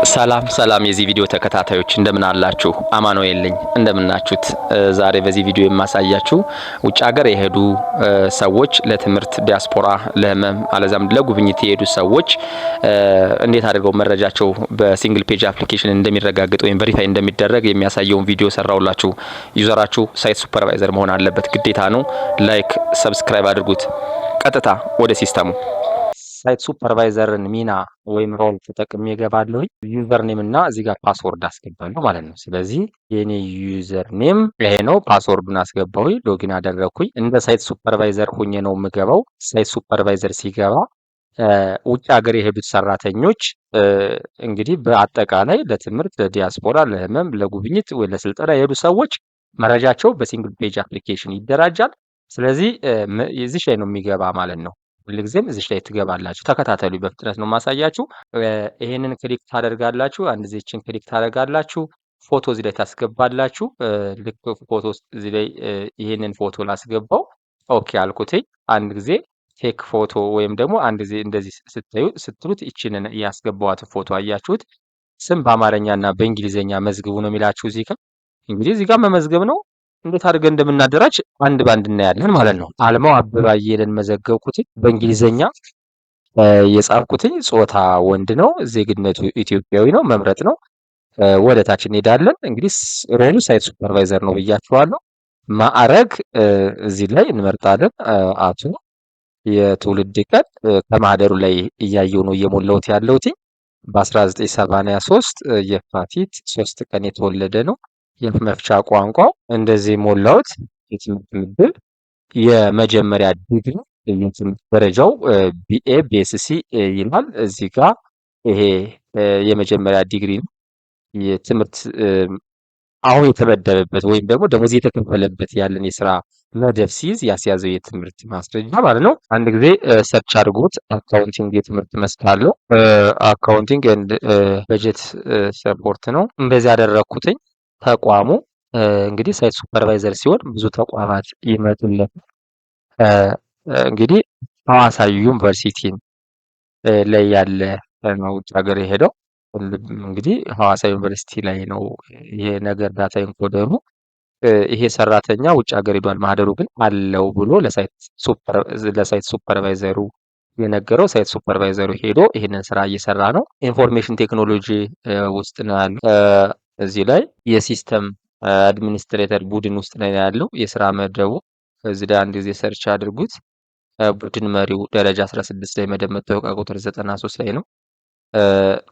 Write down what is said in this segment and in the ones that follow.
ሰላም ሰላም የዚህ ቪዲዮ ተከታታዮች፣ እንደምን አላችሁ? አማኑኤል ነኝ። እንደምናችሁት? ዛሬ በዚህ ቪዲዮ የማሳያችሁ ውጭ ሀገር የሄዱ ሰዎች፣ ለትምህርት፣ ዲያስፖራ፣ ለህመም አለዛም ለጉብኝት የሄዱ ሰዎች እንዴት አድርገው መረጃቸው በ single page application እንደሚረጋገጥ ወይም verify እንደሚደረግ የሚያሳየውን ቪዲዮ ሰራውላችሁ። User ኣችሁ site supervisor መሆን አለበት፣ ግዴታ ነው። Like፣ subscribe አድርጉት። ቀጥታ ወደ system ኡ። Site supervisor ን ሚና ወይም role ተጠቅሜ እገባለሁ። Username እና እዚህ ጋር password አስገባለሁ ማለት ነው። ስለዚህ የኔ username ይሄ ነው። Password ኡን አስገባሁ፣ login አደረግኩኝ። እንደ site supervisor ሁኜ ነው የምገባው። Site supervisor ሲገባ ውጭ ሀገር የሄዱት ሰራተኞች እንግዲህ በአጠቃላይ ለትምህርት፣ ለዲያስፖራ፣ ለህመም፣ ለጉብኝት ወይ ለስልጠና የሄዱ ሰዎች መረጃቸው በ single page application ይደራጃል። ስለዚህ እዚች ላይ ነው የሚገባ ማለት ነው። ሁልጊዜም እዚች ላይ ትገባላችሁ። ተከታተሉ፣ በፍጥነት ነው ማሳያችሁ። ይሄንን click ታደርጋላችሁ። አንድ ጊዜ click ታደርጋላችሁ። ፎቶ እዚህ ላይ ታስገባላችሁ። ልክ ፎቶ እዚህ ላይ ይሄንን ፎቶ ላስገባው፣ okay አልኩትኝ። አንድ ጊዜ take photo ወይም ደግሞ አንድ ጊዜ እንደዚህ ስታዩ ስትሉት ይችንን ያስገባዋት ፎቶ አያችሁት። ስም በአማርኛ እና በእንግሊዝኛ መዝግቡ ነው የሚላችሁ። እዚህ ጋር እንግዲህ እዚህ ጋር መመዝገብ ነው። እንዴት አድርገን እንደምናደራጅ አንድ ባንድ እናያለን ማለት ነው። አልማው አበበ አየለን መዘገብኩት። በእንግሊዝኛ የጻፍኩትኝ ጾታ ወንድ ነው፣ ዜግነቱ ኢትዮጵያዊ ነው፣ መምረጥ ነው። ወደ ታች እንሄዳለን። እንግዲህ role ኡ site supervisor ነው ብያችኋለሁ። ማዕረግ እዚህ ላይ እንመርጣለን። አቶ፣ የትውልድ ቀን ከማህደሩ ላይ እያየው ነው እየሞላሁት ያለሁት። በ1983 የካቲት 3 ቀን የተወለደ ነው። የአፍ መፍቻ ቋንቋው እንደዚህ ሞላሁት። የትምህርት ምድብ የመጀመሪያ ዲግሪ፣ የትምህርት ደረጃው BA BSc ይላል። እዚህ ጋር ይሄ የመጀመሪያ ዲግሪ ነው። የትምህርት አሁን የተመደበበት ወይም ደግሞ ደሞዝ የተከፈለበት ያለን የስራ መደብ ሲይዝ ያስያዘው የትምህርት ማስረጃ ማለት ነው። አንድ ጊዜ search አድርጉት። Accounting የትምህርት መስክ አለው። Accounting and budget support ነው። እንደዚህ ያደረግኩትኝ ተቋሙ እንግዲህ site supervisor ሲሆን ብዙ ተቋማት ይመጡለት። እንግዲህ ሐዋሳ ዩኒቨርሲቲን ላይ ያለ ነው ውጭ ሀገር የሄደው። እንግዲህ ሐዋሳ ዩኒቨርሲቲ ላይ ነው ይሄ ነገር data encoder ኡ ይሄ ሰራተኛ ውጭ ሀገር ሄዷል፣ ማህደሩ ግን አለው ብሎ ለ site supervisor ኡ የነገረው፣ site supervisor ኡ ሄዶ ይህንን ስራ እየሰራ ነው። Information technology ውስጥ ነው ያለው። እዚህ ላይ የ system administrator ቡድን ውስጥ ነው ያለው የስራ መደቡ። እዚህ ላይ አንድ ጊዜ search አድርጉት። ቡድን መሪው ደረጃ 16 ላይ መደብ መታወቂያ ቁጥር 93 ላይ ነው።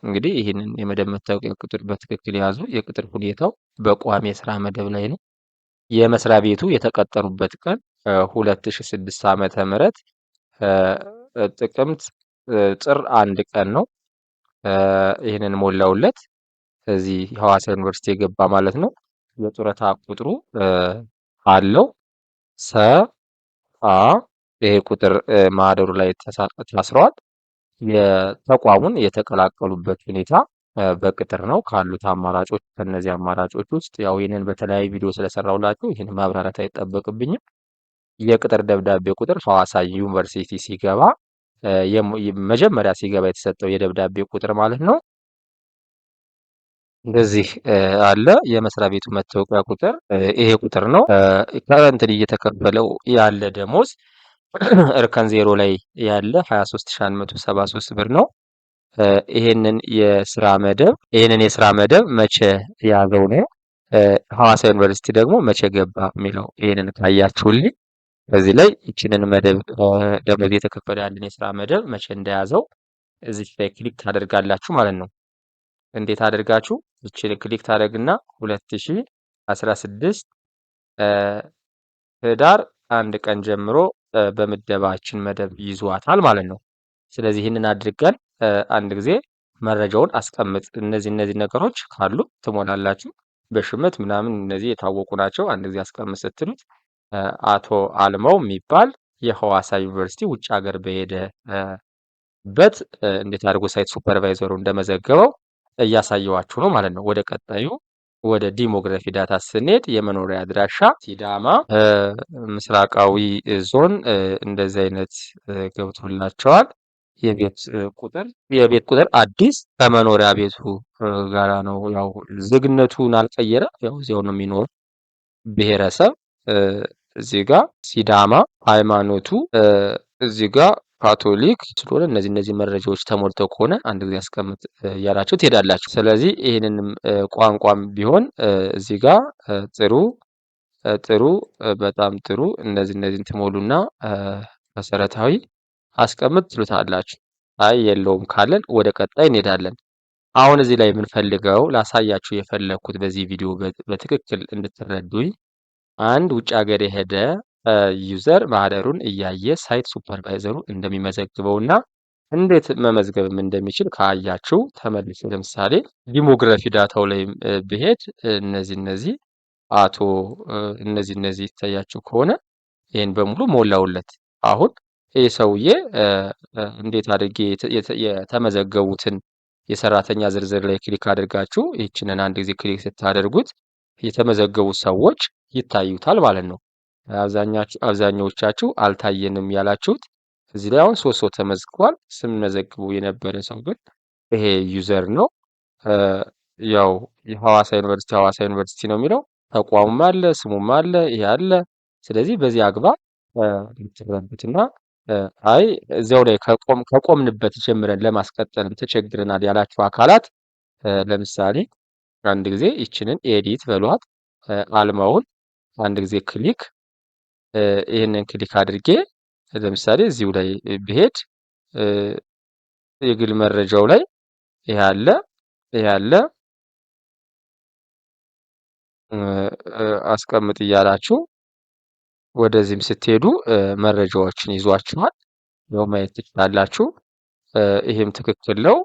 እንግዲህ ይህንን የመደብ መታወቂያ ቁጥር በትክክል የያዙ። የቅጥር ሁኔታው በቋሚ የስራ መደብ ላይ ነው። የመስሪያ ቤቱ የተቀጠሩበት ቀን 2006 ዓመተ ምህረት ጥቅምት ጥር 1 ቀን ነው። ይህንን ሞላውለት። እዚህ ሐዋሳ ዩኒቨርሲቲ የገባ ማለት ነው። የጡረታ ቁጥሩ አለው ሰ አ ይሄ ቁጥር ማህደሩ ላይ ታስረዋል። የተቋሙን የተቀላቀሉበት ሁኔታ በቅጥር ነው ካሉት አማራጮች፣ ከነዚህ አማራጮች ውስጥ ያው ይህንን በተለያዩ ቪዲዮ ስለሰራሁላችሁ ይህን ማብራራት አይጠበቅብኝም። የቅጥር ደብዳቤ ቁጥር ሐዋሳ ዩኒቨርሲቲ ሲገባ መጀመሪያ ሲገባ የተሰጠው የደብዳቤ ቁጥር ማለት ነው። እንደዚህ አለ። የመስሪያ ቤቱ መታወቂያ ቁጥር ይሄ ቁጥር ነው። Currently እየተከፈለው ያለ ደሞዝ እርከን 0 ላይ ያለ 23,173 ብር ነው። ይሄንን የስራ መደብ መቼ ያዘው ነው። ሐዋሳ ዩኒቨርሲቲ ደግሞ መቼ ገባ የሚለው ይሄንን ካያችሁልኝ በዚህ ላይ ይችንን መደብ ደሞዝ የተከፈለ ያለን የስራ መደብ መቼ እንደያዘው እዚህ ላይ click ታደርጋላችሁ ማለት ነው። እንዴት አድርጋችሁ? ይችን click ታደርግና 2016 ህዳር 1 ቀን ጀምሮ በምደባችን መደብ ይዟታል ማለት ነው። ስለዚህ ይህንን አድርገን አንድ ጊዜ መረጃውን አስቀምጥ። እነዚህ ነገሮች ካሉ ትሞላላችሁ። በሹመት ምናምን እነዚህ የታወቁ ናቸው። አንድ ጊዜ አስቀምጥ ስትሉት አቶ አልመው የሚባል የሐዋሳ ዩኒቨርሲቲ ውጭ ሀገር በሄደበት እንዴት አድርጎ site supervisor ኡ እንደመዘገበው እያሳየዋችሁ ነው ማለት ነው። ወደ ቀጣዩ ወደ demography data ስንሄድ የመኖሪያ አድራሻ ሲዳማ ምስራቃዊ ዞን እንደዚህ አይነት ገብቶላቸዋል። የቤት ቁጥር፣ የቤት ቁጥር አዲስ ከመኖሪያ ቤቱ ጋራ ነው። ያው ዜግነቱን አልቀየረ፣ ያው እዚያው ነው የሚኖር። ብሔረሰብ እዚህ ጋር ሲዳማ፣ ሃይማኖቱ እዚህ ጋር ካቶሊክ ስለሆነ እነዚህ መረጃዎች ተሞልተው ከሆነ አንድ ጊዜ አስቀምጥ እያላችሁ ትሄዳላችሁ። ስለዚህ ይህንንም ቋንቋም ቢሆን እዚህ ጋር ጥሩ ጥሩ፣ በጣም ጥሩ። እነዚህን ትሞሉና መሰረታዊ አስቀምጥ ትሉታላችሁ። አይ የለውም ካለን ወደ ቀጣይ እንሄዳለን። አሁን እዚህ ላይ የምንፈልገው፣ ላሳያችሁ የፈለግኩት በዚህ ቪዲዮ በትክክል እንድትረዱኝ፣ አንድ ውጭ ሀገር የሄደ user ማህደሩን እያየ site supervisor ኡ እንደሚመዘግበውና እንዴት መመዝገብም እንደሚችል ካያችሁ፣ ተመልሶ ለምሳሌ demography data ው ላይ ብሄድ እነዚህ አቶ እነዚህ ይታያችሁ ከሆነ ይህን በሙሉ ሞላውለት። አሁን ይህ ሰውዬ እንዴት አድርጌ የተመዘገቡትን የሰራተኛ ዝርዝር ላይ click አድርጋችሁ ይህችንን አንድ ጊዜ click ስታደርጉት የተመዘገቡ ሰዎች ይታዩታል ማለት ነው። አብዛኛዎቻችሁ አልታየንም ያላችሁት እዚህ ላይ አሁን ሶስት ሰው ተመዝግቧል። ስንመዘግቡ የነበረ ሰው ግን ይሄ user ነው። ያው የሐዋሳ ዩኒቨርሲቲ፣ ሐዋሳ ዩኒቨርሲቲ ነው የሚለው፣ ተቋሙም አለ፣ ስሙም አለ፣ ይሄ አለ። ስለዚህ በዚህ አግባብ ልትረዱትና አይ እዚያው ላይ ከቆምንበት ጀምረን ለማስቀጠልም ተቸግረናል ያላችሁ አካላት፣ ለምሳሌ አንድ ጊዜ ይችንን edit በሏት፣ አልማውን አንድ ጊዜ click፣ ይህንን click አድርጌ ለምሳሌ እዚሁ ላይ ብሄድ የግል መረጃው ላይ ይሄ አለ፣ ይሄ አለ፣ አስቀምጥ እያላችሁ ወደዚህም ስትሄዱ መረጃዎችን ይዟችኋል። ያው ማየት ትችላላችሁ። ይሄም ትክክል ነው።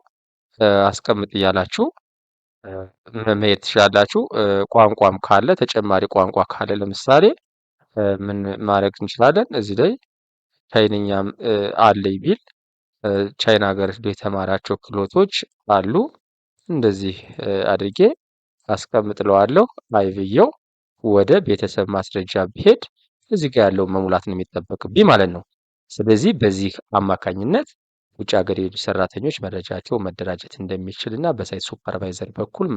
አስቀምጥ እያላችሁ መሄድ ትችላላችሁ። ቋንቋም ካለ፣ ተጨማሪ ቋንቋ ካለ ለምሳሌ ምን ማድረግ እንችላለን? እዚህ ላይ ቻይንኛም አለኝ ቢል ቻይና ሀገር ሄዶ የተማራቸው ክህሎቶች አሉ። እንደዚህ አድርጌ አስቀምጥለዋለሁ። አይ ብዬው ወደ ቤተሰብ ማስረጃ ብሄድ እዚህ ጋር ያለውን መሙላት ነው የሚጠበቅብኝ ማለት ነው። ስለዚህ በዚህ አማካኝነት ውጭ ሀገር የሄዱ ሰራተኞች መረጃቸው መደራጀት እንደሚችል እና በ site supervisor በኩል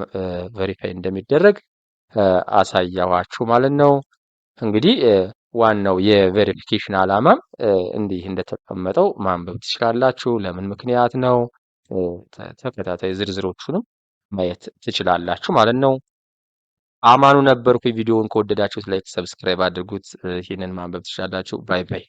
verify እንደሚደረግ አሳያዋችሁ ማለት ነው። እንግዲህ ዋናው የ verification ዓላማም እንዲህ እንደተቀመጠው ማንበብ ትችላላችሁ። ለምን ምክንያት ነው፣ ተከታታይ ዝርዝሮቹንም ማየት ትችላላችሁ ማለት ነው። አማኑ ነበርኩ። ቪዲዮውን ከወደዳችሁት like፣ subscribe አድርጉት። ይህንን ማንበብ ትችላላችሁ። Bye bye።